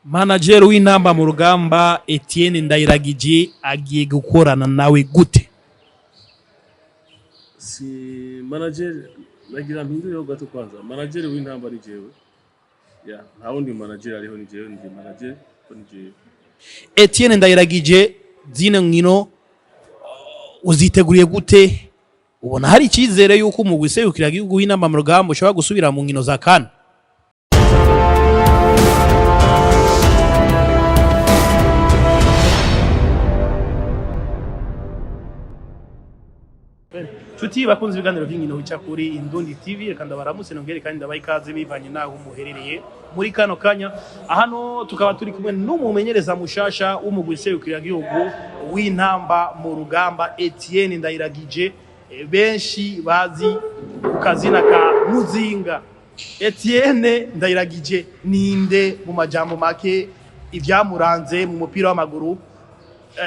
Manager w'Intamba mu Rugamba Etienne Ndayiragije agiye gukorana nawe gute? Si manager, nagira mpindureho gato. Kwanza manager w'Intamba ni jewe, ya nta wundi manager ariho, ni jewe, ni je manager ko ni jewe. Etienne Ndayiragije, zino nkino uziteguriye gute? Ubona hari icyizere yuko umugwi serukiragihugu w'Intamba mu Rugamba ushobora gusubira mu nkino za CAN? Nshuti bakunze ibiganiro by'inkino bica kuri Indundi TV, reka ndabaramutse nongere kandi ndabaha ikaze bivanye n'aho muherereye muri kano kanya. Hano tukaba turi kumwe n'umumenyereza mushasha w'umugwi serukiragihugu w'Intamba mu Rugamba, Etienne Ndayiragije, benshi bazi ku kazina ka Muzinga. Etienne Ndayiragije ninde mu majambo make? Ibyamuranze mu mupira w'amaguru,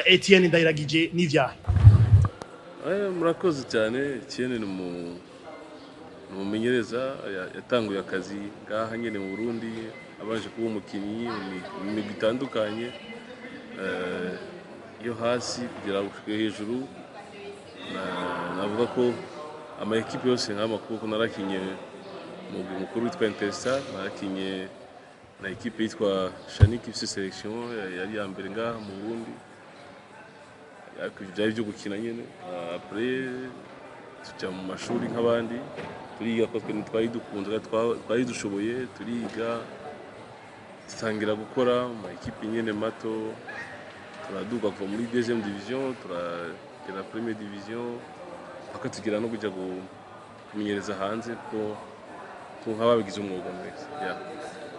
Etienne Ndayiragije n'ivyahe? Murakoze cyane. Etienne ni umumenyereza yatanguye akazi ngaha nyene mu Burundi, abanje kuba umukinyi mu migwi itandukanye, yo hasi kugera gushika hejuru. Navuga ko ama ekipe yose nk'amakuru narakinye mu mugwi mukuru witwa Interstar, narakinye na ekipe yitwa Shanik ifise selection yari iya mbere ngaha mu Burundi, ariko ivyo byari byo gukina nyene. Après tujya mu mashuri nk'abandi, turiga ko twe twari dukunze kandi twari dushoboye, turiga, dutangira gukora mu ekipe nyene mato, turaduga kuva muri deuxième division turagera première division, paka tugera no kuja kumenyereza hanze ko nk'ababigize umwuga mwese, yeah.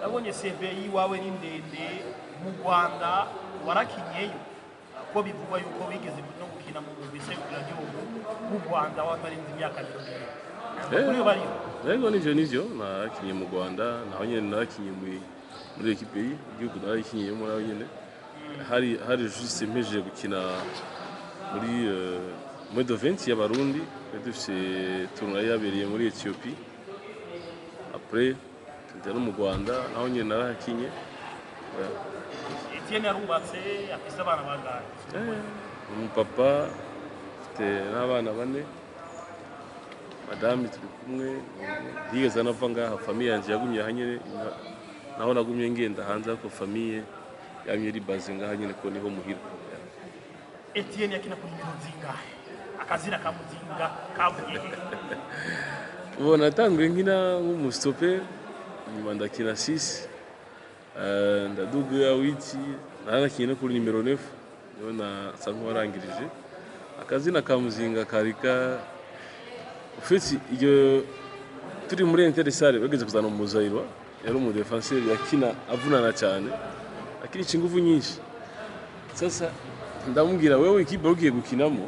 Nabonye CV yiwawe ni ndende. Mu Rwanda warakinyeyo, ko bivugwa yuko wigeze no gukina mu mugwi serukiragihugu w'u Rwanda watarenze imyaka 20? Kuri yo bariyo? Yego, nivyo, narakinye mu Rwanda, naho nyene narakinye muri ekipe y'igihugu, narayikinyeyemo naho nyene. Hari juste mpejeje gukina muri moins de 20 y'Abarundi, twari dufise tournoi yabereye muri Ethiopie. Après tujya no mu Rwanda, naho nyene narahakinye. Yeah. Etienne yarubatse, afise abana bangahe? Umupapa, mfite n'abana bane, madame turi kumwe, ntiyigeze anava ngaha. Famille yanje yagumye aha nyene, naho nagumye ngenda hanze, ariko famille yamye iri basée ngaha nyene ko niho muhira. Etienne yakina ku nimero zingahe? Akazina ka Muzinga kavuye he? Ubu natanguye nkina nk'umustope, nyuma ndakina 6, ndaduga huit, naranakinye no kuri nimero 9, niho nasa nk'uwarangirije. Akazina ka Muzinga kari ka ufite iryo turi muri Intersare bageze kuzana umuzayirwa, yari umudefenseur yakina avunana cyane, akinica ingufu nyinshi. Sasa ndamubwira: "Wewe ikipe ugiye gukinamo,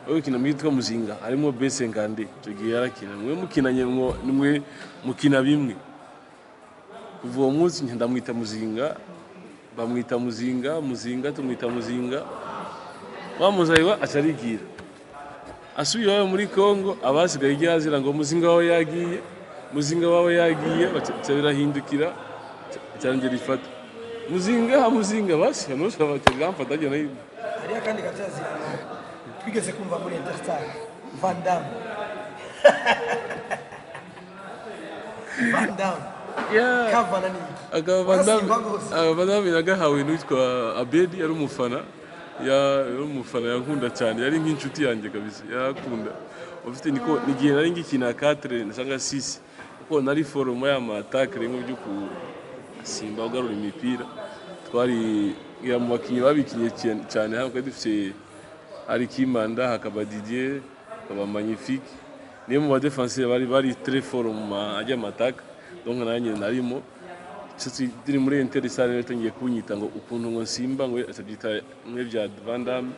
wewe ukina muri yitwa Muzinga, harimo Bese Ngande, icyo gihe yarakina, mwe mukinanye mwo nimwe mukina bimwe." Kuva uwo munsi ndamwita Muzinga, bamwita Muzinga, Muzinga tumwita Muzinga. Wa muzayirwa aca arigira asubiye iwabo muri Congo, abasigaye igihe azira ngo Muzinga wawe yagiye, Muzinga wawe yagiye, baca birahindukira cyangera ifata Muzinga, Muzinga basi abantu bose baca biramfata nayo. Hariyo akandi gatazirano twigeze kumva muri Interstar, Van Damme, Van Damme. Kavana ni iki? Warasimba rwose. Aka Van nagahawe n'uwitwa Abedi, yari umufana, yari umufana yankunda cyane, yari nk'inshuti yanjye kabisa, yarakunda ufite niko nigihe nari ngikina 4 cyangwa 6, kuko nari forme y'ama attaque rimwe byo kusimba ugarura imipira. Twari ya mu bakinnyi babikinye cyane hano, twari dufite hari Kimanda, hakaba Didier, hakaba Magnifique, niyo mu badefenseur bari très fort mu ajya amataka, donc nanjye narimo. Turi muri Intersare rero tangiye kunyita ngo ukuntu ngo nsimba, ngo atabyita mwe bya Van Damme,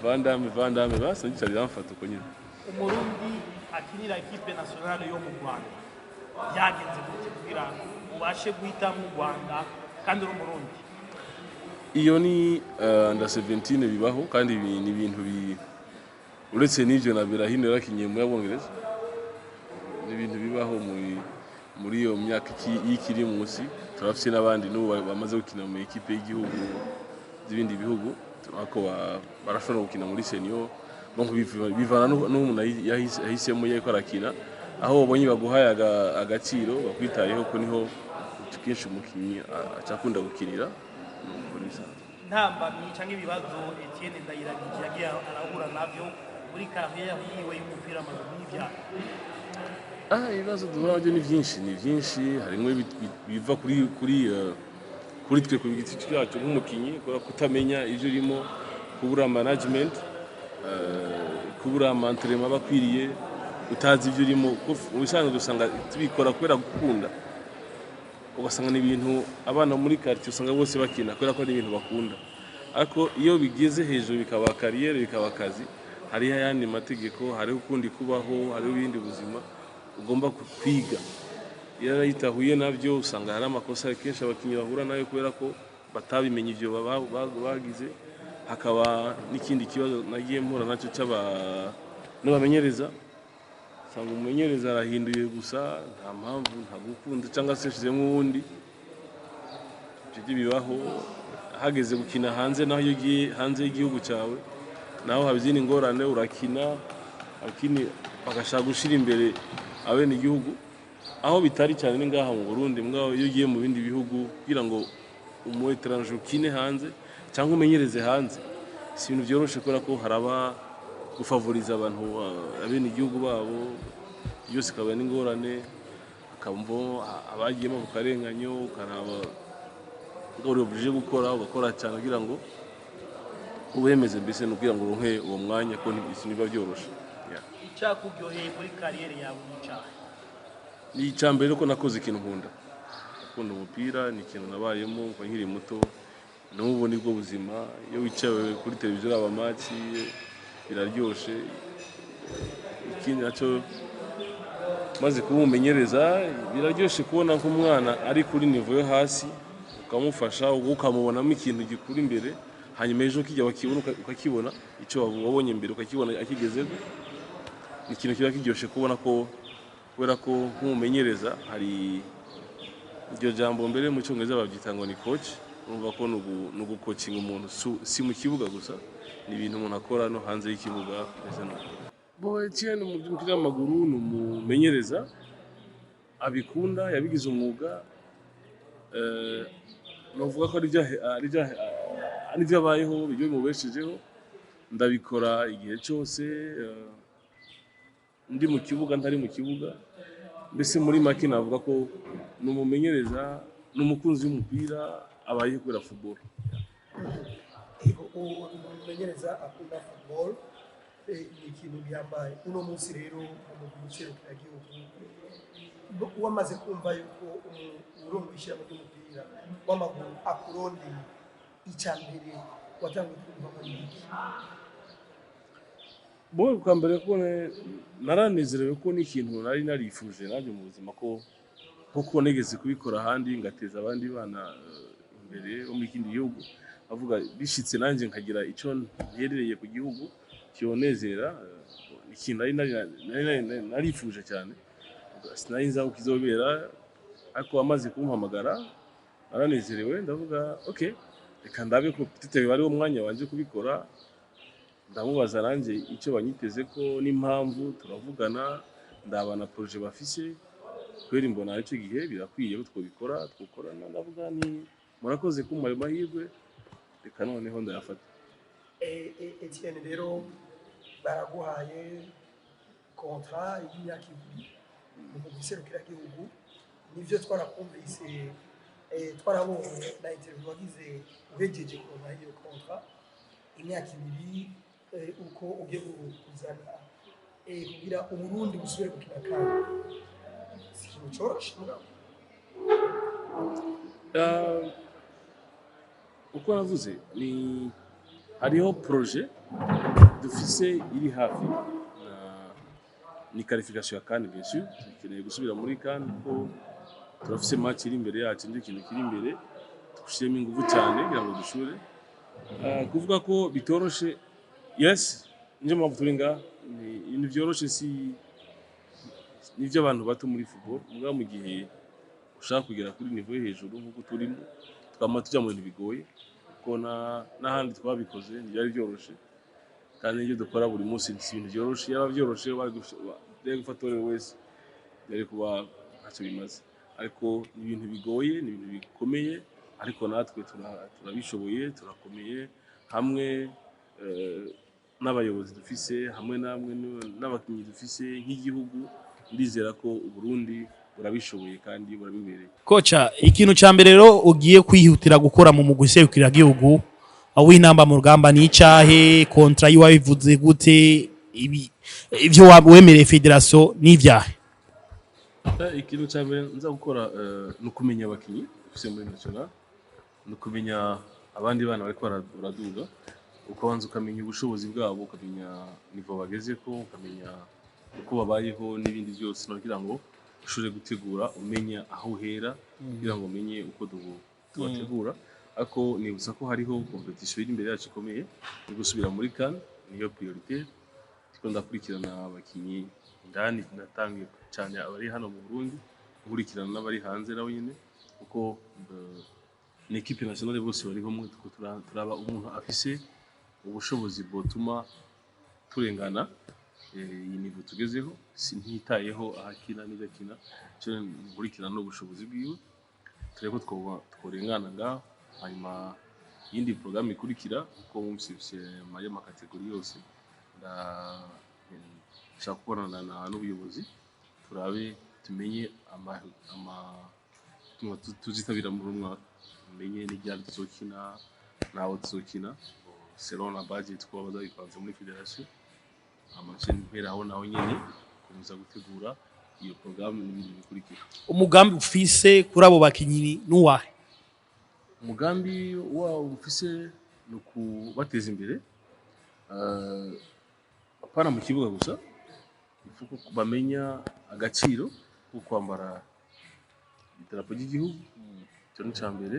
Van Damme, Van Damme, basi ngica biramfata uko nyine. Umurundi akinira ekipe nationale yo mu Rwanda, byagenze gute kugira ubashe guhitamo u Rwanda kandi uri Umurundi? Iyo ni under 17 bibaho, kandi ibi ni ibintu uretse n'ibyo na Berahino yarakinye mu y'Abongereza, ni ibintu bibaho. Mu Muri iyo myaka y'ikiri munsi, turafise n'abandi n'ubu bamaze gukina mu ekipe y'igihugu z'ibindi bihugu, ariko barashobora gukina muri senior. Donc bivana n'umuntu yahisemo yariko arakina, aho ubonye baguhaye agaciro, bakwitayeho, ko niho kenshi umukinyi aca akunda gukinira. Nuko nibisanzwe. Ntambamyi cyangwa ibibazo Etienne Ndayiragije yagiye arahura navyo muri carrière yiwe y'umupira w'amaguru n'ibyaha? Ibibazo duhura nabyo ni byinshi, ni byinshi. Harimo biva kuri twe ku giti cyacu nk'umukinyi, kubera kutamenya ibyo urimo, kubura management, kubura ama entraînement aba akwiriye, utazi ibyo urimo. Kuko mu bisanzwe usanga tubikora kubera gukunda, ugasanga ni ibintu abana muri quartier usanga bose bakina kubera ko ari ibintu bakunda. Ariko iyo bigeze hejuru bikaba carrière, bikaba akazi, hariho ayandi mategeko, hariho ukundi kubaho, hariho ibindi buzima ugomba kwiga. Iyo itahuye nabyo, usanga hari amakosa kenshi abakinnyi bahura nayo kubera ko batabimenye ibyo bagize. Hakaba n'ikindi kibazo nagiye mpura nacyo cy'aba n'abamenyereza. Usanga umumenyereza arahinduye gusa nta mpamvu, nta gukunda, cyangwa se yashyizemo uwundi. Ibyo byo bibaho. Hageze gukina hanze naho, iyo ugiye hanze y'igihugu cyawe naho haba izindi ngorane. Urakina akini bagashaka gushyira imbere abenegihugu. Aho bitari cyane ni ngaha mu Burundi. Mugabo iyo ugiye mu bindi bihugu, kugira ngo umu étranger ukine hanze cyangwa umenyereze hanze, si ibintu byoroshe, kubera ko haraba gufavoriza abantu abenegihugu babo, byose ikaba n'ingorane. Hakabamo abagiyemo ku karenganyo, ukaraba uri obligé gukora, ugakora cyane kugira ngo ubemeze, mbese ni ukugira ngo uronke uwo mwanya, ko ntibiba byoroshe. Yeah. Icyakuryoheye muri carrière yawe ni icyaha? Ni icya mbere ko nakoze ikintu nkunda. Gukunda umupira ni ikintu nabayemo kuva nkiri muto, n'ubu nibwo buzima. Iyo wicaye kuri televiziyo uraba match, biraryoshe. Ikindi nacyo, maze kuba umumenyereza, biraryoshe kubona nk'umwana ari kuri niveau yo hasi, ukamufasha, ukamubonamo ikintu gikura imbere, hanyuma ejo kijya wakibona, ukakibona icyo wabonye mbere, ukakibona akigezeho. Ni ikintu kiba kiryoshye kubona ko, kubera ko nk'umumenyereza hari iryo jambo mbere mu Cyongereza babyita ngo ni coach. Urumva ko ni ugukocinga umuntu, si mu kibuga gusa, ni ibintu umuntu akora no hanze y'ikibuga. Mbese ni uko. Bo Etienne mu by'umupira w'amaguru ni umumenyereza abikunda, yabigize umwuga. Novuga ko ari byo abayeho, ibyo bimubeshejeho. Ndabikora igihe cyose, ndi mu kibuga, ntari mu kibuga. Mbese muri make navuga ko ni umumenyereza, ni umukunzi w'umupira, abayeho kubera football. Yego, umumenyereza akunda football, ni ikintu gihambaye. Uno munsi rero mu mugwi nserukiragihugu, wamaze kumva yuko urongoye ishyirahamwe ry'umupira w'amaguru akurondeye, icya mbere watangiye kumva muri iki? Bo bwa mbere ko naranezerewe, ko n'ikintu nari narifuje nanjye mu buzima, ko nkuko nigeze kubikora ahandi ngateza abandi bana imbere bo mu kindi gihugu, avuga bishitse nanjye nkagira icyo nterereye ku gihugu kibonezera. Ikintu nari narifuje cyane. Sinari nzi aho kizobera, ariko amaze kumpamagara naranezerewe, ndavuga: "Ok, reka ndabe ko peut-être ari wo mwanya wanje kubikora." Ndamubaza nanjye icyo banyiteze ko n'impamvu, turavugana, ndabana projet bafise. Kubera imbona aricyo gihe birakwiye ko twabikora, twokorana, ndavuga ni murakoze kumpa ayo mahirwe, reka noneho ndayafata. Etienne, rero baraguhaye contrat y'imyaka 2 mu mugwi serukiragihugu. Nivyo, twarakumvise, twarabonye na interview wagize uhejeje kuronka iyo contrat imyaka 2, uko ugiye kuzana kugira Uburundi busubire gukina. Kandi si ikintu coroshe mugabo. Uko navuze, ni hariho projet dufise iri hafi ni qualification ya CAN. Bien sûr dukeneye gusubira muri CAN, kuko turafise match iri imbere yacu, nicyo kintu kiri imbere dushyiremo ingufu cyane kugira ngo dushure. Kuvuga ko bitoroshe, yes, niyo mpamvu turi ngaha. Ni ibintu byoroshe, si Nivyo abantu bato muri football, mugabo mu gihe ushaka kugera kuri niveau yo hejuru nk'uko turimo, twama tuja mu bintu bigoye, kuko n'ahandi twabikoze ntibyari byoroshe, kandi n'ibyo dukora buri munsi si ibintu byoroshe. Yaba byoroshe, bari gufata uwo ari we wese, byari kuba ntacyo bimaze. Ariko ni ibintu bigoye, ni ibintu bikomeye, ariko natwe turabishoboye, turakomeye hamwe n'abayobozi dufise, hamwe namwe n'abakinyi dufise nk'igihugu. Ndizera ko Uburundi burabishoboye kandi burabibereye. Coach, ikintu ca mbere rero ugiye kwihutira gukora mu mugwi serukiragihugu w'intamba mu rugamba ni icahe? Contrat yiwawe ivuze gute? Ibi ivyo wemereye fédération n'ivyahe? Ikintu cya mbere nza gukora ni ukumenya abakinyi dufise muri national, ni ukumenya abandi bana bariko baraduga, ukabanza ukamenya ubushobozi bwabo, ukamenya niveau bagezeko, ukamenya uko babayeho n'ibindi byose, kugira ngo ushobore gutegura, umenya aho uhera, kugira ngo umenye uko tubategura. Ariko nibutsa ko hariho compétition iri imbere yacu ikomeye yo gusubira muri CAN, niyo priorité. Ndiko ndakurikirana abakinyi indani, natangiye cyane abari hano mu Burundi, nkurikirana n'abari hanze nabo nyene, kuko ni équipe nationale bose bari hamwe. Tuko turaba umuntu afise ubushobozi bwotuma turengana iyi niveau tugezeho. Si ntitayeho aho akina n'ibyo akina, icyo nkurikirana n'ubushobozi bwiwe, turebe ko tworengana ngaho. Hanyuma iyindi porogaramu ikurikira, kuko mwumvise ayo ma catégories yose, ndashaka gukorana n'ubuyobozi, turabe tumenye ama tuzitabira muri uyu mwaka, tumenye n'iryari tuzokina n'abo tuzokina selon la budget ko bazabipanze muri fédération. Amace mperaho naho nyene gukomeza gutegura iyo porogaramu n'ibindi bikurikira. Umugambi ufise kuri abo bakinyi nuwahe? Umugambi wawo ufise ni ukubateza imbere, apana mu kibuga gusa. Ifuko bamenya agaciro ko kwambara idarapo ry'igihugu, icyo ni icya mbere.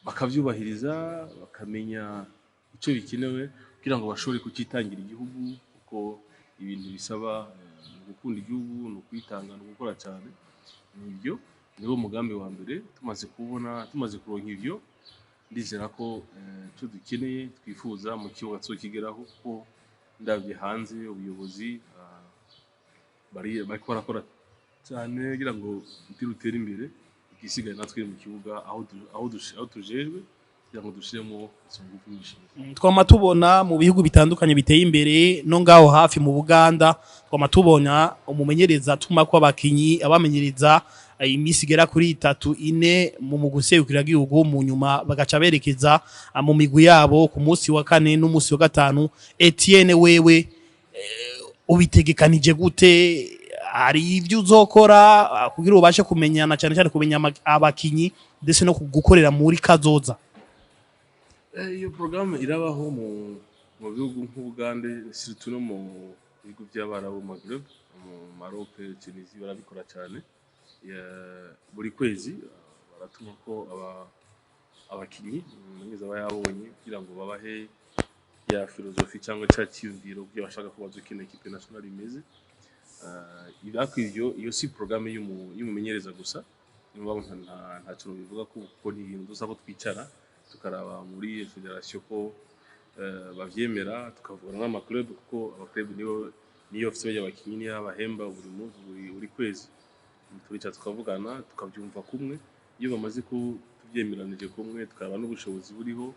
Bakavyubahiriza, bakamenya icyo bikenewe kugira ngo bashobore kucitangira igihugu, kuko ibintu bisaba ni ugukunda igihugu, ni ukwitanga, ni ugukora cyane. Nibyo, niwo mugambi wa mbere. Tumaze kubona, tumaze kuronka ivyo, ndizera ko icyo dukeneye twifuza mu kibuga tuzokigeraho, kuko ndabye hanze ubuyobozi bariko barakora cyane kugira ngo umupira utere imbere. Igisigaye natwe mu kibuga aho tujejwe, kugira ngo dushiremo izo ngufu nyinshi. Twama tubona mu bihugu bitandukanye biteye imbere, no ngaho hafi mu Buganda, twama tubona umumenyereza atuma ko abakinyi abamenyereza imisi igera kuri itatu, ine mu mugwi serukiragihugu, mu nyuma bagaca berekeza mu migwi yabo ku munsi wa kane n'umunsi wa gatanu. Etienne, wewe ubitegekanije gute? Hari ibyo uzokora kugira ubashe kumenyana, cyane cyane kumenya abakinyi, ndetse no gukorera muri kazoza? Iyo porogaramu irabaho mu bihugu nk'Ubugande, surtout no mu bihugu by'Abarabu, Maghreb, mu Maroc, Tunisie, barabikora cyane. Buri kwezi baratuma ko abakinyi umumenyereza aba yabonye, kugira ngo babahe ya philosophie cyangwa cya cyiyumviro kugira bashaka ko bazokina équipe nationale imeze. Ariko ivyo, iyo si porogaramu y'umumenyereza gusa. Niyo mpamvu nta kintu bivuga ko, kuko ni ibintu dusa ko twicara tukaraba muri fédération ko bavyemera, tukavugana n'ama club, kuko aba club niyo bafise barya bakinyi, niyo abahemba buri munsi, buri kwezi. Turicara tukavugana, tukavyumva kumwe. Iyo bamaze tuvyemeranije kumwe, tukaraba n'ubushobozi buriho,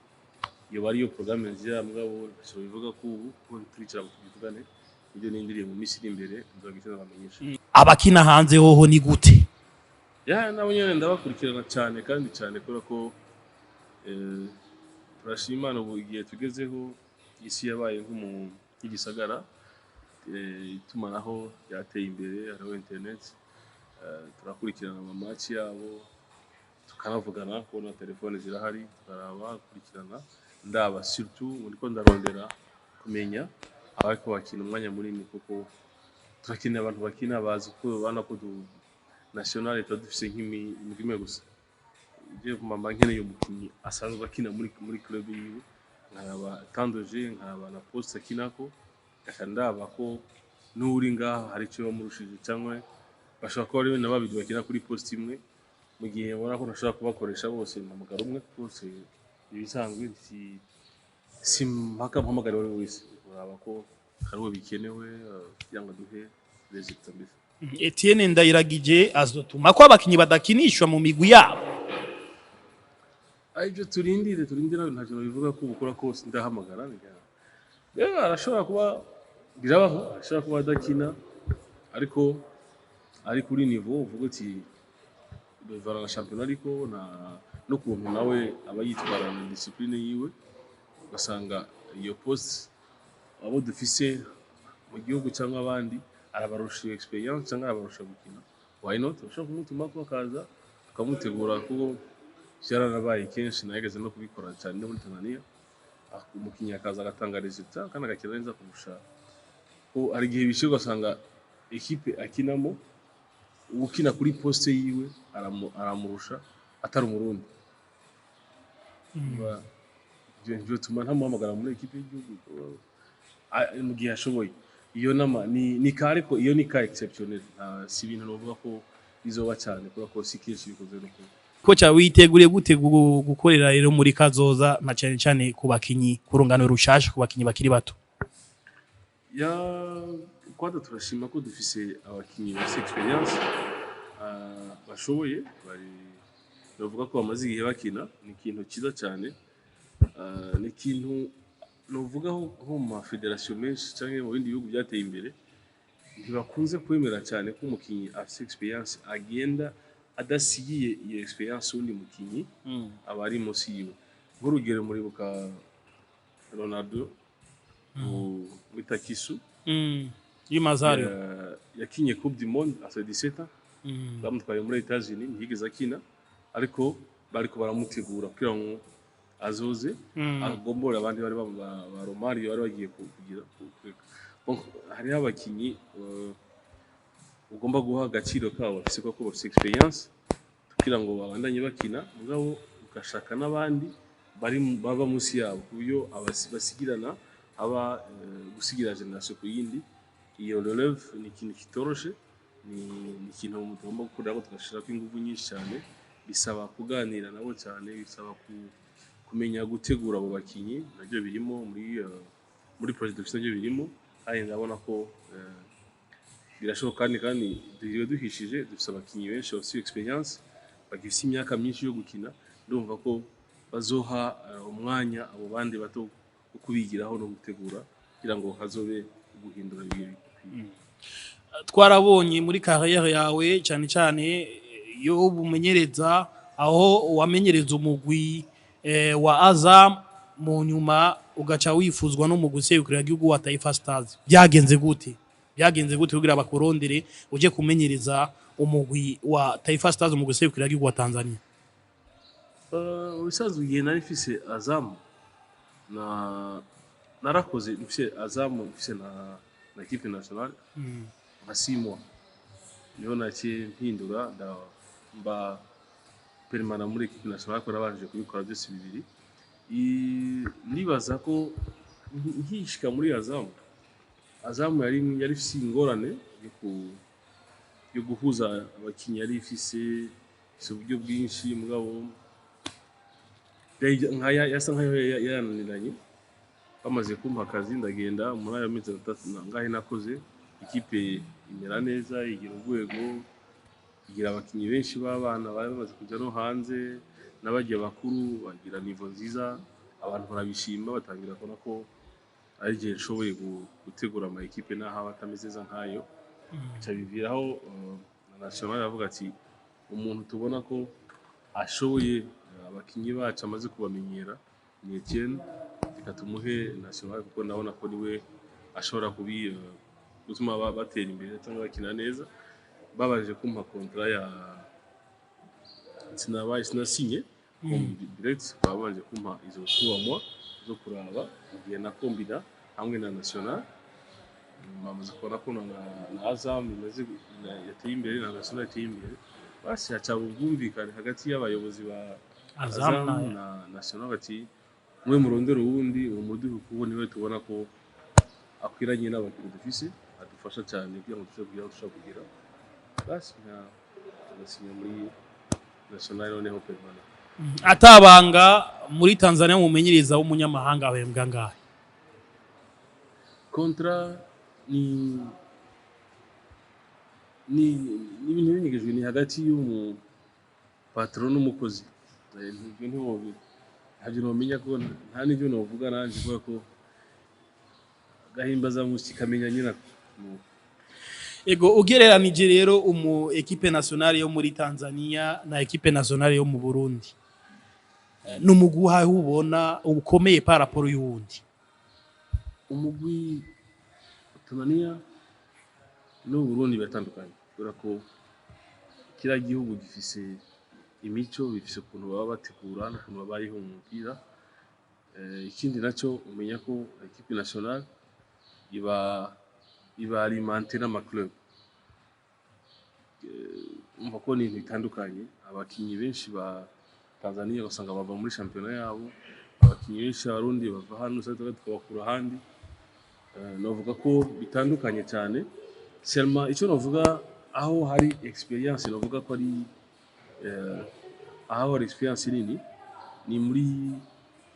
iyo bari iyo porogaramu nziza. Mugabo ntacyo bivuga ko ubu, kuko turicara ngo tubivugane. Ibyo nindiriye mu minsi iri imbere nzogira icyo nabamenyesha. Abakina hanze hoho ni gute? Ya, nabo nyene ndabakurikirana cyane kandi cyane, kubera ko turashima Imana ubu igihe tugezeho, isi yabaye nk'igisagara, itumanaho ryateye imbere, hariho internet, turakurikirana ama match yabo, tukanavugana, kubona telefone zirahari, tukaraba kurikirana. Ndaba surtout ndiko ndarondera kumenya abariko bakina umwanya munini, kuko turakeneye abantu bakina bazi ko bana ko nationale tuba dufise nk'imigwi imwe gusa. Je mama nkeneye umukinyi asanzwe akina muri club yiwe, nkaraba tandoje, nkaraba na poste akinako, ngaca ndaba ko N'uri ngaha hari icyo bamurushije, cyangwa bashobora kuba ari na babiri bakina kuri poste imwe. Mu gihe mbona ko ntashobora kubakoresha bose, mpamagara umwe. Bose ibisanzwe si mpaka mpamagara uwo ari we wese, uraba ko hari uwo bikenewe kugira ngo duhe résultat mbese. Etienne Ndayiragije azotuma ko abakinyi badakinishwa mu migwi yabo? Aribyo turindire, ntacyo bivuga ko ubukora kose ndahamagara. Rero arashobora kuba, birabaho, arashobora kuba adakina ariko ari kuri niveau uvuga uti bivana na shampiyona, ariko na n'ukuntu nawe aba yitwara na discipline yiwe, ugasanga iyo poste abo dufise mu gihugu cyangwa abandi arabarusha iyo experience cyangwa arabarusha gukina, why not? Ushobora kumutuma ko akaza tukamutegura, kuko byaranabaye kenshi, nageze no kubikora cyane no muri Tanzania. Umukinnyi akaza agatanga résultat kandi agakina neza kurusha ko. Hari igihe bishyirwa ugasanga ekipe akinamo ukina kuri poste yiwe aramurusha atari Umurundi. Ibyo bituma ntamuhamagara muri ekipe y'igihugu mu gihe ashoboye. Iyo nama ni ka, ariko iyo ni ka exceptionnel, si ibintu novuga ko bizoba cyane, kubera ko si kenshi bikoze no kuba. Kocha, witeguriye gute gukorera rero muri kazoza, na cyane cyane ku bakinyi, ku rungano rushasha, ku bakinyi bakiri bato? Ya, kwanza turashima ko dufise abakinyi bafise experience, bashoboye, bari bavuga ko bamaze igihe bakina. Ni ikintu cyiza cyane. Ni ikintu novugaho nko mu mafederasiyo menshi cyangwa mu bindi bihugu byateye imbere, ntibakunze kwemera cyane ko umukinyi afise experience agenda adasigiye iyo experience uwundi mukinyi aba ari munsi yiwe. Nk'urugero, muribuka Ronaldo mwita Kisu Y'Imazario. Yakinye Coupe du Monde à ses 17 ans. Bamutwaye muri Etats-Unis, ntiyigeze akina, ariko bariko baramutegura kugira ngo azoze agombore abandi bari ba Romario bari bagiye kugira Donc hariho abakinyi ugomba guha agaciro kabo bafise, kuko bafise experience, kugira ngo babandanye bakina, mugabo ugashaka n'abandi bari baba munsi yabo, ku buryo basigirana, aba gusigira génération ku yindi. Iyo relève ni ikintu kitoroshe, ni ikintu tugomba gukorera tugashirako ingufu nyinshi cyane. Bisaba kuganira nabo cyane, bisaba kumenya gutegura abo bakinyi. Nabyo birimo muri projet dufite, nabyo birimo, kandi ndabona ko birashoboka. Kandi duhiriwe duhishije, dufite abakinyi benshi bafite experience, bagifite imyaka myinshi yo gukina. Ndumva ko bazoha umwanya abo bandi bato wo kubigiraho no gutegura kugira ngo hazobe guhindura ibihe bikwiye. Twarabonye muri carrière yawe, cyane cyane yo bumenyereza, aho wamenyereza umugwi wa Azam, mu nyuma ugaca wifuzwa n'umugwi userukira igihugu wa Taifa Stars. Byagenze gute kugira bakurondere uje kumenyereza umugwi wa Taifa Stars, umugwi userukira igihugu wa Tanzania? Ubusanzwe igihe nari mfise Azam na narakoze mfise Azam, mfise na équipe nationale nka 6 mois, niho naciye mpindura mba permanent muri équipe nationale, ariko nabanje kubikora byose bibiri. Nibaza ko nkishika muri Azam, Azam yari ifise ingorane yo guhuza abakinyi, yari ifise uburyo bwinshi, mugabo yasa nkayo yarananiranye. Bamaze kumpa akazi ndagenda, muri ayo mezi 3 ngahe nakoze, ikipe imera neza, igira urwego, igira abakinyi benshi b'abana bari bamaze kuja no hanze, n'abagiye bakuru bagira niveau nziza, abantu barabishima, batangira kubona ko ari igihe nshoboye gutegura ama ekipe n'aho aba atameze neza nkayo. Bica biviraho na national aravuga ati umuntu tubona ko ashoboye, abakinyi bacu amaze kubamenyera, ni Etienne, reka tumuhe national, kuko ndabona ko niwe ashobora gutuma batera imbere cyangwa bakina neza. Babanje kumpa contrat ya sinabaye sinasinye direct, babanje kumpa izo 3 mois zo kuraba igihe na kombina hamwe na national. Bamaze kubona ko na Azam imaze yateye imbere na national yateye imbere, basi haca ubwumvikane hagati y'abayobozi ba Azam Azam na national, bati mwe murondera uwundi, uwo muduhe, kuko niwe tubona ko akwiranye n'abakinnyi dufise adufasha. byodufasha cyane kugira ngo dushobore kugira aho dushobora kugera. Basi nka tugasinya muri national noneho permanent. Atabanga, muri Tanzania umumenyereza w'umunyamahanga ahembwa ngahe? Contrat ni ibintu binyegejwe, ni hagati y'umu patron n'umukozi. Ibyo ntabyo nomenya, ko nta n'ibyo novuga nanje, kubera ko gahimbazamusyi kamenya nyirako. Ego, ugereranije rero umu équipe nationale yo muri Tanzania na équipe nationale yo mu Burundi, n'umugwi uhahe ubona ukomeye par rapport y'uwundi? Umugwi Tanzania n'u Burundi biratandukanye, kubera ko kiriya gihugu gifise imico, bifise ukuntu baba bategura n'ukuntu babayeho mu mupira. Ikindi naco, umenya ko équipe nationale iba alimentée n'ama club. Umva ko ni ibintu bitandukanye. Abakinyi benshi ba Tanzania usanga bava muri shampiyona yabo, abakinyi benshi abarundi bava hano, usanga tukabakura ahandi. Novuga ko bitandukanye cyane. Seulement icyo novuga, aho hari expérience, novuga ko ari aho hari expérience nini ni muri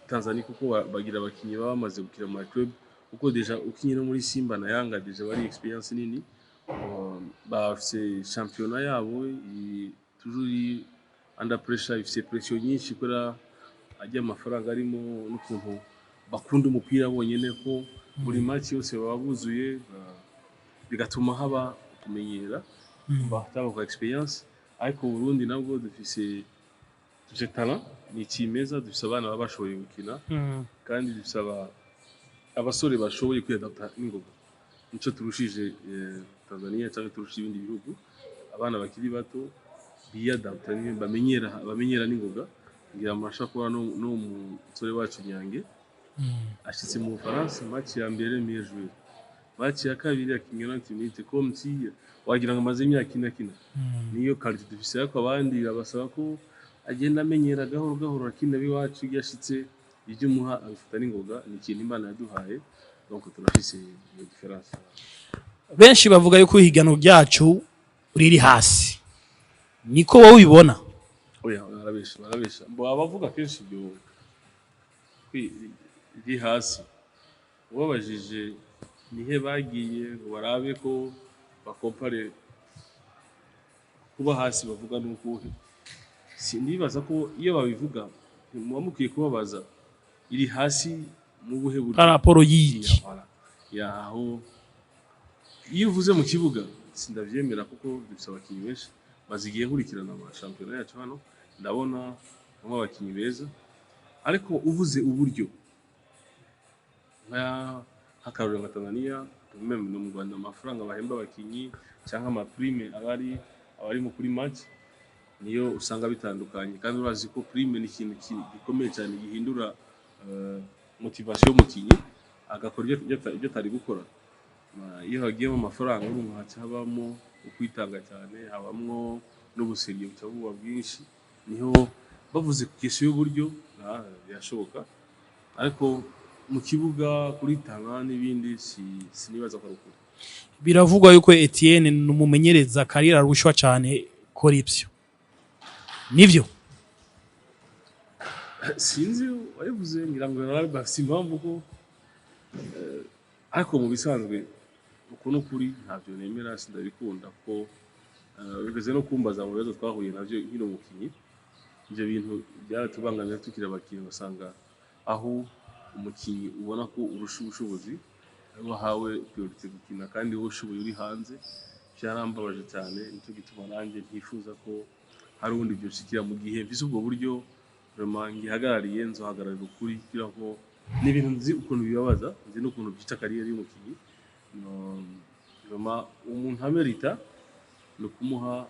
Tanzania, kuko bagira abakinyi baba bamaze gukina mu club, kuko déjà ukinye no muri Simba na Yanga déjà bari expérience nini. Bafise championnat yabo toujours iri under pressure, ifise pression nyinshi kubera ajya amafaranga arimo n'ukuntu bakunda umupira bonyene, ko buri match yose baba buzuye, bigatuma haba kumenyera, bataba kwa expérience. Ariko Burundi nabwo dufise talent, ni kimeza, dufise abana baba bashoboye gukina, kandi dufise abasore bashoboye kwiyadapta n'ingoga. Nico turushije Tanzania cyangwa turushije ibindi bihugu: abana bakiri bato biyadapta, bamenyera n'ingoga. Ngira amasha kuba no musore wacu Nyange ashitse mu Bufaransa, match ya mbere meilleur joueur, match ya kabiri akinye 90 minutes comme si wagira ngo amaze imyaka ine akina. Niyo qualité dufise, ariko abandi babasaba ko agenda amenyera gahoro gahoro, akina. Biwacu iyo ashitse ibyo umuha abifata n'ingoga. Ni ikintu Imana yaduhaye, donc turafise iyo différence. Benshi bavuga yuko ihiganwa ryacu riri hasi, niko wowe ubibona? Oya, barabesha, barabesha. Mbo abavuga kenshi ibyo riri hasi, ubabajije nihe bagiye ngo barabe ko bakompare kuba hasi bavuga nukuhe? Sinibaza ko iyo babivuga muba mukwiye kubabaza iri hasi mu buhe buryo? Par rapport y'iki? Voilà. Yaho iyo uvuze mu kibuga sindavyemera, kuko dufise abakinyi benshi. Maze igihe nkurikirana amashampiyona yacu hano, ndabona bamwe abakinyi beza, ariko uvuze uburyo, nk'akarorero nka Tanzania, même no mu Rwanda, amafaranga bahemba abakinyi cyangwa ama prime aba ari mu kuri match, niyo usanga bitandukanye. Kandi urazi ko prime ni ikintu gikomeye cyane gihindura motivation y'umukinyi, agakora ibyo atari gukora. Iyo hagiyemo amafaranga, urumva haca habamo ukwitanga cyane, habamwo n'ubu sérieux buca buba bwinshi. Niho bavuze ku question y'uburyo, birashoboka, ariko mu kibuga kuri talent n'ibindi sinibaza ko ari ukuri. Biravugwa yuko Etienne ni umumenyereza karira rushwa cyane, corruption, nivyo? Sinzi wabivuze, ngira ngo bari bafise impamvu ko ariko mu bisanzwe uku n'ukuri ntabyo nemera, sindabikunda, kuko bigeze no kumbaza mu bibazo twahuye navyo nkiri umukinyi. Ivyo bintu byaratubangamira tukiri abakinyi, ugasanga aho umukinyi ubona ko urusha ubushobozi ari wahawe priorité gukina kandi wowe ushoboye uri hanze. Byarambabaje cyane. Nicyo gituma nanjye ntifuza ko hari ubundi byoshikira. Mu gihe mfise ubwo buryo vraiment ngihagarariye, nzohagararira ukuri, kugira ngo ni ibintu nzi ukuntu bibabaza, nzi n'ukuntu byica carrière y'umukinyi. No, vraiment umuntu amerita ni ukumuha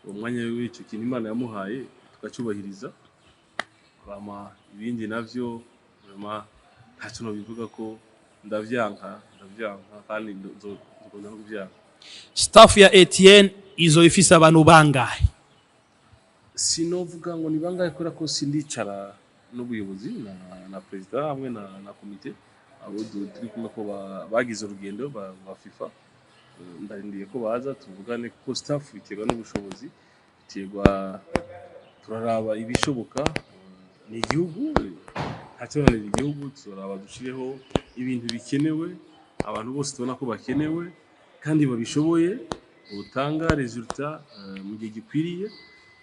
uwo mwanya w'icyo kintu Imana yamuhaye, tukacyubahiriza. Hama ibindi navyo vraiment ntacyo nobivuga ko ndavyanka, ndavyanka kandi nzokomeza no kuvyanka. Staff ya Etienne izo ifise abantu bangahe? Sinovuga ngo ni bangahe, kubera ko sindicara n'ubuyobozi na perezida hamwe na komite. Abo turi kumwe ko bagize urugendo ba FIFA. Ndarindiye ko baza tuvugane, kuko staff biterwa n'ubushobozi, biterwa, turaraba ibishoboka. Ni igihugu, ntacyoranira igihugu, turaraba dushireho ibintu bikenewe, abantu bose tubona ko bakenewe kandi babishoboye, butanga résultat mu gihe gikwiriye,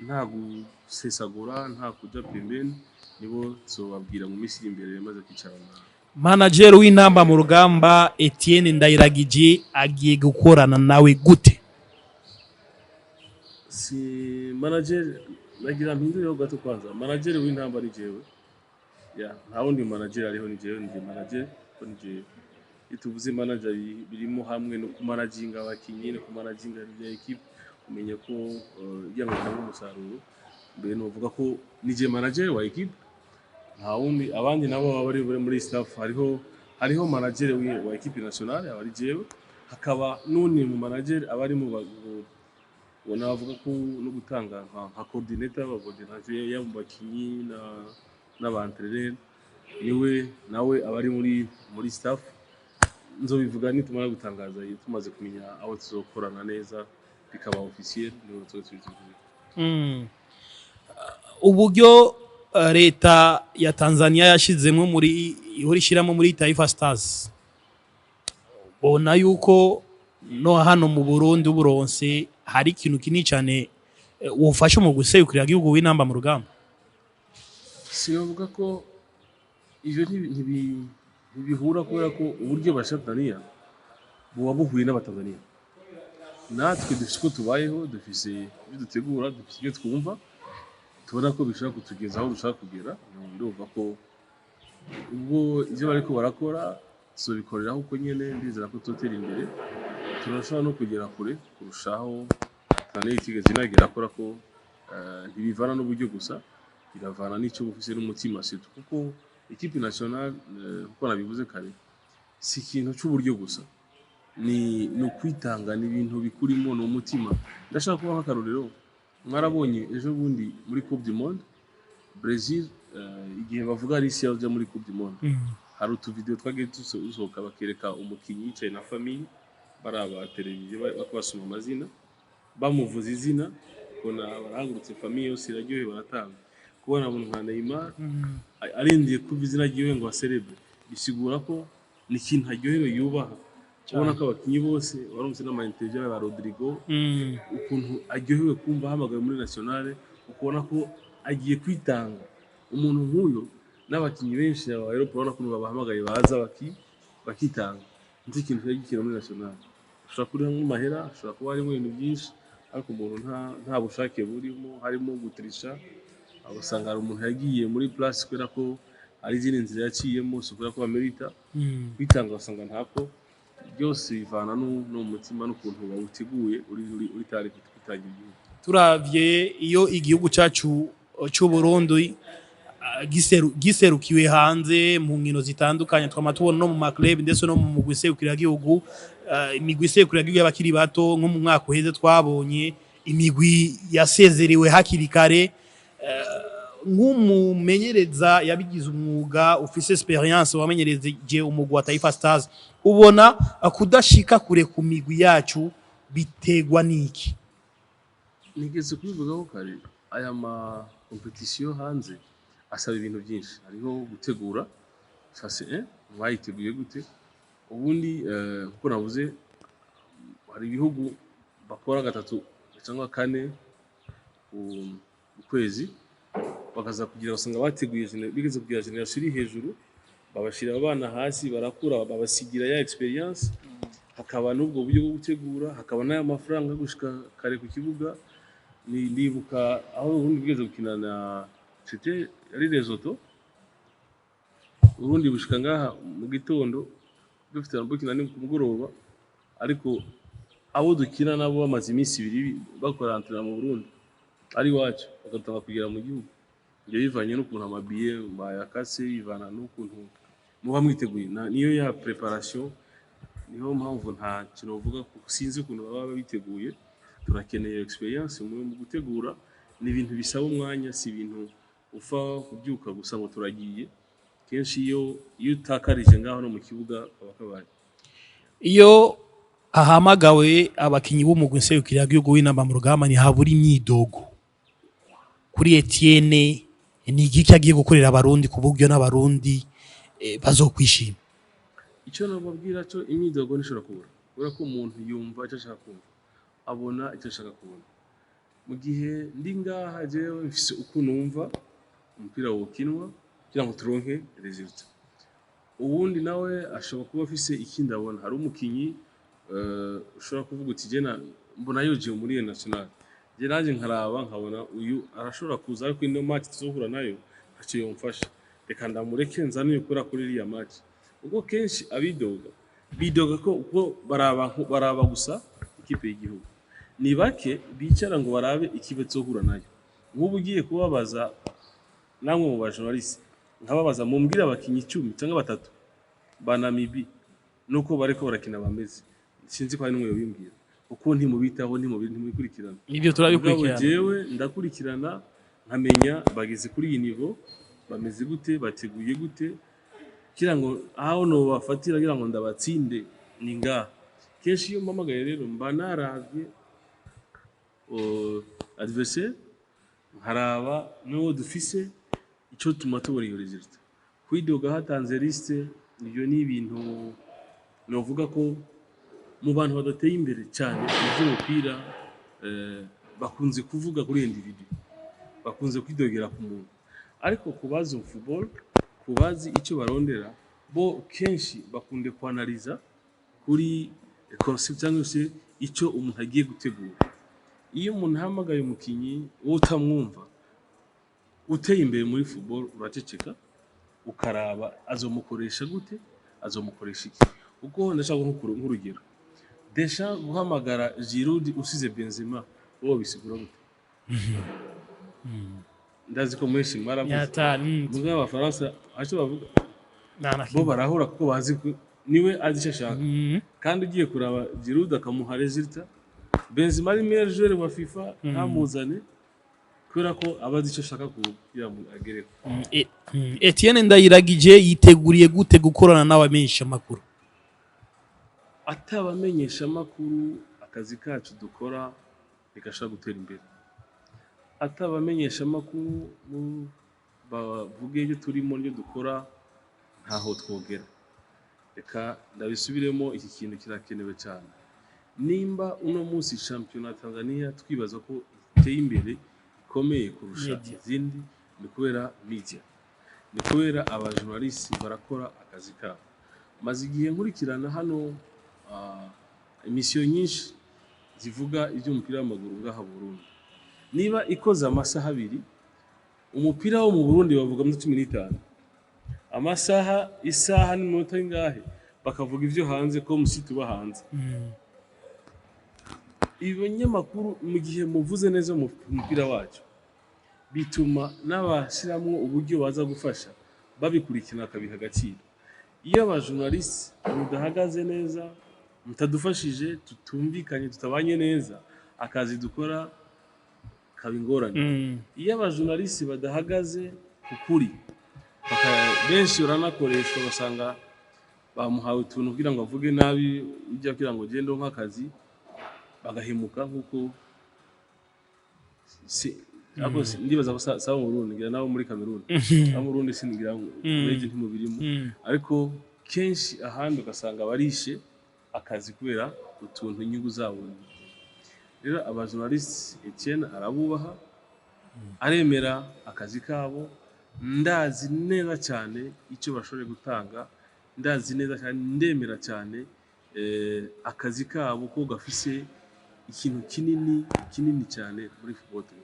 nta gusesagura, nta kuja pembeni. Nibo tuzobabwira mu minsi iri imbere maze kwicarana. Manager w'Intamba mu Rugamba, Etienne Ndayiragije, agiye gukorana nawe gute? Si manager, nagira mpindureho gato. Kwanza manager w'Intamba ni jewe, ya nta wundi manager ariho, ni jewe, ni je manager, ko ni jewe. Iyo tuvuze manager birimo hamwe no kumanaginga abakinyi, no kumanaginga ibya équipe, kumenya ko kugira ngo bitange umusaruro. Mbere novuga ko ni je manager wa équipe, nta wundi. Abandi nabo baba bari muri staff. Hariho manager wa équipe nationale, aba ari jewe, hakaba n'undi mu manager aba ari mu ubona bavuga ko no gutanga nka coordinator wa coordination yaba mu bakinyi na n'aba entraîneur, niwe nawe aba ari muri staff. Nzobivuga nitumara gutangaza, tumaze kumenya aho tuzokorana neza bikaba officiel, niho tuzobivuga. Uburyo leta ya Tanzania yashizemwo muri, ihora ishiramo muri Taifa Stars, bona yuko no hano mu Burundi uburonse hari ikintu kinini cyane wofasha mu guserukira igihugu w'Intamba mu Rugamba? Sinavuga ko ivyo ntibihura, kubera ko uburyo basha Tanzania buba buhuye n'Abatanzania. Natwe dufise uko tubayeho, dufise ibyo dutegura, dufise ibyo twumva, tubona ko bishobora kutugeza aho dushaka kugera. Ndumva ko ubwo ivyo bariko barakora tuzobikoreraho uko nyene. Ndizera ko tuzotera imbere, turashobora no kugera kure kurushaho Tanzania itigeze inagera. Akora ko ntibivana n'uburyo gusa, biravana n'icyo bufise n'umutima surtout, kuko équipe nationale, kuko nabivuze kare, si ikintu c'uburyo gusa, ni ukwitanga, ni ibintu bikurimo, ni umutima. Ndashaka kubaha akarorero. Mwarabonye ejo bundi muri Coupe du Monde Brazil, igihe bavuga liste y'abaja muri Coupe du Monde, hari utuvideo twagiye dusohoka, bakereka umukinyi yicaye na famille, baraba televiziyo, bariko basoma amazina, bamuvuza izina, ubona barahagurutse, famille yose iraryohewe, baratanga. Kubona umuntu nka Neymar arindiye kumva izina ryiwe ngo aserebre, bisigura ko ni ikintu aryohewe, yubaha. Ubona ko abakinyi bose barumvise n'ama interview ba Rodrigo, ukuntu aryohewe kumva ahamagawe muri nationale, ukubona ko agiye kwitanga. Umuntu nk'uyo n'abakinyi benshi aba Europe, urabona ukuntu babahamagaye baza bakitanga. Nicyo kintu cyari gikina muri nationale. Ashobora kuba harimo amahera, ashobora kuba harimo ibintu byinshi, ariko umuntu nta bushake burimo, harimo gutirisha. Aho usanga hari umuntu yagiye muri place kubera ko hari izindi nzira yaciyemo, si ukubera ko bamerita. Kwitanga ugasanga ntako. Byose bivana n'umutima n'ukuntu wawuteguye, uri tayari kwitangira igihugu. Turavye iyo igihugu cacu c'u Burundi giserukiwe hanze mu nkino zitandukanye, twama tubona no mu ma club ndetse no mu mugwi serukiragihugu, imigwi serukiragihugu y'abakiri bato. Nko mu mwaka uheze twabonye imigwi yasezerewe hakiri kare. Nk'umumenyereza yabigize umwuga, ufise expérience, wamenyereje umugwi wa Taifa Stars, ubona kudashika kure ku migwi yacu bitegwa niki? Nigeze kubivugaho kare, aya ma compétition hanze asaba ibintu byinshi. Hariho gutegura, ça c'est un, mwayiteguye gute? Ubundi kuko navuze, hari ibihugu bakora gatatu cyangwa kane ku kwezi, bakaza kugira, usanga bateguye bigeze kugira génération iri hejuru, babashira abana hasi barakura, babasigira ya expérience. Hakaba n'ubwo buryo bwo gutegura, hakaba n'aya mafaranga yo gushika kare ku kibuga. Ni ndibuka aho ubundi bwigeze gukina na, c'était ari Lesotho, ubundi bushika ngaha mu gitondo, dufite na bukina ni ku mugoroba, ariko abo dukina nabo bamaze iminsi 2 bakora entraînement mu Burundi, ari iwacu, bagatanga kugera mu gihugu. Ibyo bivanye n'ukuntu amabiye bayakase, bivana n'ukuntu muba mwiteguye, niyo ya préparation. Niyo mpamvu nta kintu bavuga, sinzi ukuntu baba biteguye. Turakeneye expérience mu gutegura. Ni ibintu bisaba umwanya, si ibintu upfa kubyuka gusa ngo turagiye. Kenshi iyo utakarije ngaho no mu kibuga kaba kabaye. Iyo ahamagawe abakinyi b'umugwi nserukiragihugu w'inamba mu rugamba, ntihabura imyidogo. Kuri Etienne, ni igiki agiye gukorera Abarundi ku buryo n'Abarundi bazokwishima? Icyo nababwira cyo, imyidogo ntishobora kubura, kubera ko umuntu yumva icyo ashaka kumva, abona icyo ashaka kubona. Mu gihe ndi ngaha, jewe mfise uko numva umupira wokinwa kugira ngo turonke résultat. Uwundi nawe ashobora kuba afise ikindi abona. Hari umukinyi ushobora kuvuga uti: "Je mbona yoje muri iyo national." Je nanje nkaraba nkabona uyu arashobora kuza, ariko ino match tuzohura nayo ntacyo yomfasha, reka ndamureke nzane uyu kubera kuri iriya match. Ubwo kenshi abidoga bidoga ko uko baraba gusa ikipe y'igihugu. Ni bake bicara ngo barabe ikipe tuzohura nayo. Nk'ubu ugiye kubabaza namwe mu bajournaliste, nkababaza: "Mumbwire abakinyi 10 cyangwa batatu ba Namibie nuko bariko barakina bameze," sinzi ko hari n'umwe yobimbwira, kuko ntimubitaho, ntimubikurikirana. Nibyo. Mugabo Turabikurikirana. jewe ndakurikirana, nkamenya bageze kuri iyi niveau bameze gute, bateguye gute, kugira ngo aho nobafatira kugira ngo ndabatsinde ni ngaha. Kenshi iyo mpamagaye rero mba naravye adversaire, nkaraba n'uwo dufise, ico tuma tubona iyo résultat. Kwidoga hatanze liste, ibyo ni ibintu novuga ko mu bantu badateye imbere cyane mu by'umupira bakunze kuvuga kuri individu, bakunze kwidogera ku muntu. Ariko ku bazi football, ku bazi icyo barondera, bo kenshi bakunde kwanaliza kuri concept cyangwa se icyo umuntu agiye gutegura. Iyo umuntu ahamagaye umukinyi wowe utamwumva, uteye imbere muri football uraceceka, ukaraba azomukoresha gute, azomukoresha iki. Kuko ndashaka nk'urugero, Deschamps guhamagara Giroud usize Benzema, wowe bisigura gute? Ndazi ko mwenshi mwaravuze. Yatari. Mugabo Abafaransa icyo bavuga, nta na bo kimwe. Barahura kuko bazi ko niwe azi icyo ashaka. Kandi ugiye kuraba Giroud akamuha résultat, Benzema ari meilleur joueur wa FIFA ntamuzane, kubera ko aba azi icyo ashaka kugira ngo agereho. Etienne Ndayiragije yiteguriye gute gukorana n'abamenyesha amakuru? Atabamenyesha amakuru, akazi kacu dukora ntigashobora gutera imbere. Atabamenyesha amakuru bavuge ibyo turimo n'ibyo dukora, ntaho twogera. Reka ndabisubiremo, iki kintu kirakenewe cyane. Nimba uno munsi shampiyona ya Tanzania twibaza ko iteye imbere, ikomeye kurusha Media. izindi, ni kubera media, ni kubera abajournaliste barakora akazi kabo. Maze igihe nkurikirana hano émission nyinshi zivuga iby'umupira w'amaguru ngaha Burundi. Niba ikoze amasaha 2, umupira wo mu Burundi bavuga muri 15, amasaha, isaha n'iminota ingahe, bakavuga ibyo hanze ko musi tuba hanze. Ibinyamakuru, mu gihe muvuze neza umupira wacu, bituma n'abashiramwo uburyo baza gufasha babikurikirana, bakabiha agaciro. Iyo abajournaliste mudahagaze neza, mutadufashije, tutumvikanye, tutabanye neza, akazi dukora kaba ingorane. Iyo abajournaliste badahagaze ku kuri, benshi baranakoreshwa, ugasanga bamuhawe utuntu kugira ngo avuge nabi ujya, kugira ngo ugende nk'akazi, bagahemuka. Nk'uko ariko ndibaza ko saba mu Burundi, ngira nabo muri Cameroon, abo mu Burundi singira ngo urebye ntimubirimo, ariko kenshi ahandi ugasanga barishe akazi kubera utuntu, inyungu zabo. Rero abajournaliste Etienne arabubaha, aremera akazi kabo. Ndazi neza cyane icyo bashoboye gutanga, ndazi neza cyane, ndemera cyane akazi kabo ko gafise ikintu kinini kinini cyane muri football.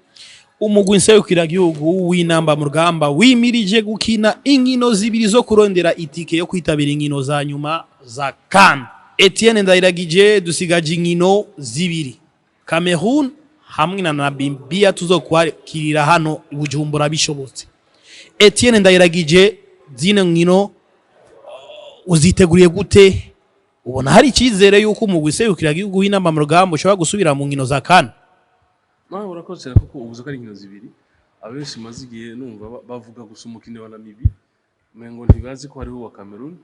Umugwi nserukiragihugu w'inamba mu rugamba wimirije gukina inkino zibiri zo kurondera itike yo kwitabira inkino za nyuma za CAN. Etienne Ndayiragije, dusigaje inkino zibiri, Cameroon hamwe na Namibia tuzokwakirira hano i Bujumbura bishobotse. Etienne Ndayiragije, zino nkino uziteguriye gute? Ubona hari icyizere yuko umugwi nserukiragihugu w'inamba mu rugamba ushobora gusubira mu nkino za CAN? Nawe urakoze cyane, kuko ubuze ko ari inkino zibiri. Abenshi maze igihe numva bavuga gusa umukino wa Namibia. Umengo ntibazi ko hariho uwa Cameroon.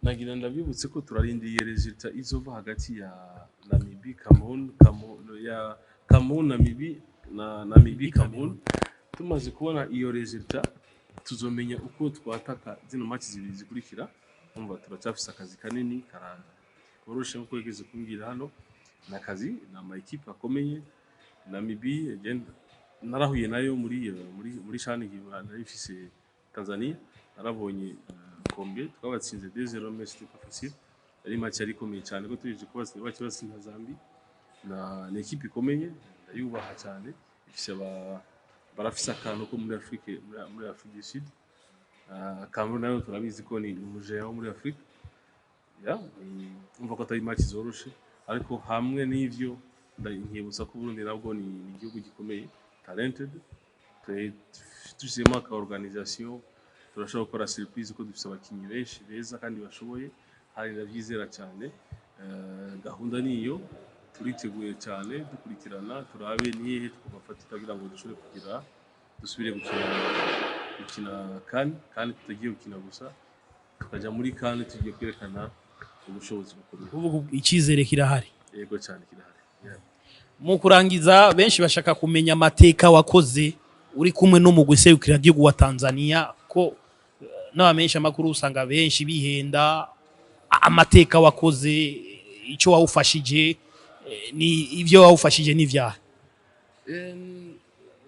Nagira ndabibutse ko turarindiriye résultat izova hagati ya Namibie, Cameroon, Cameroon ya Cameroon, Namibie na Namibie Cameroon. Tumaze kubona iyo résultat, tuzomenya uko twataka zino match zibiri zikurikira. Umva, turacyafise akazi kanini koroshe nkuko yigeze kumbwira hano. Ni akazi, ni ama équipe akomeye. Namibie narahuye nayo muri CHAN nari mfise Tanzania, narabonye Kombe twabatsinze 2-0, mais c'était pas facile. Yari match yari ikomeye cyane ko tugejeje kubatsinda, baci batsinda Zambie. Na ni équipe ikomeye, ndayubaha cyane. Ifise aba barafise akantu ko muri Afrique, muri Afrique du Sud. Cameroon nayo turabizi ko ni umu géant wo muri Afrique. Ya, umva ko atari match zoroshe, ariko hamwe n'ivyo nkibutsa ko Burundi nabwo ni igihugu gikomeye, talented. Dushyizemo aka organisation, turashobora gukora surprise ko dufise abakinyi benshi beza kandi bashoboye. Hari ndavyizera cyane. Gahunda niyo, turiteguye cyane, dukurikirana turabe nihehe twabafatira kugira ngo dushobore kugira dusubire gukina CAN, kandi tutagiye gukina gusa, tukajya muri CAN tugiye kwerekana ubushobozi bukomeye. Ubu icyizere kirahari? Yego cyane, kirahari, yeah. Mu kurangiza, benshi bashaka kumenya amateka wakoze uri kumwe n'umugwi serukiragihugu wa Tanzania, ko n'abamenyesha amakuru usanga benshi bihenda. Amateka wakoze, icyo wawufashije, ni ibyo wawufashije n'ivyaha?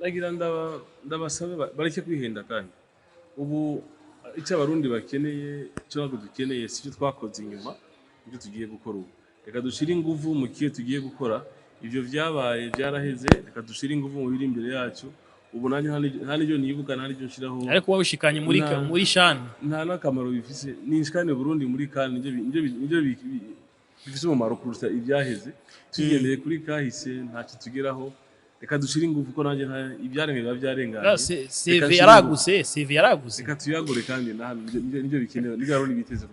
Nagira ndabasabe bareke kwihenda. Kandi ubu icyo Abarundi bakeneye, icyo ntabwo dukeneye, si icyo twakoze inyuma, ibyo tugiye gukora ubu. Reka dushire inguvu mu kiyo tugiye gukora. Ibyo byabaye byaraheze. Reka dushire inguvu mu biri imbere yacu. Ubu nanjye nta n'ibyo nibuka, nta n'ibyo nshiraho. Ariko wawushikanye muri muri CHAN. Nta n'akamaro bifise. Ninshikane Burundi muri CAN, nivyo bifise umumaro kuruta ibyaheze. Tugendeye kuri kahise ntacyo tugeraho. Reka dushire ingufu, ko nanjye ibyaremwe biba byarenganye. CV Reka nshire yaraguse, CV yaraguse. Reka tuyagure, kandi na hano nivyo bikenewe, nivyo Abarundi biteze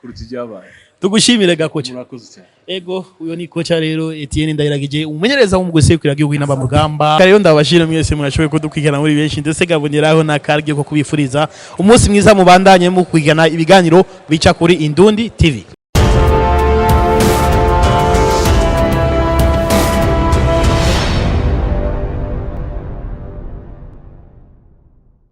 kuruta ibyabaye. Tugushimire ga kocha. Murakoze cyane. Ego, uyo ni kocha rero Etienne Ndayiragije, umumenyereza w'umugwi serukiragihugu w'Intamba mu rugamba. Rero ndabashira mwese mwashoboye kudukwigana muri benshi, ndetse gaboneraho n'akaryo ko kubifuriza umunsi mwiza, mubandanye mu kwigana ibiganiro bica kuri Indundi TV.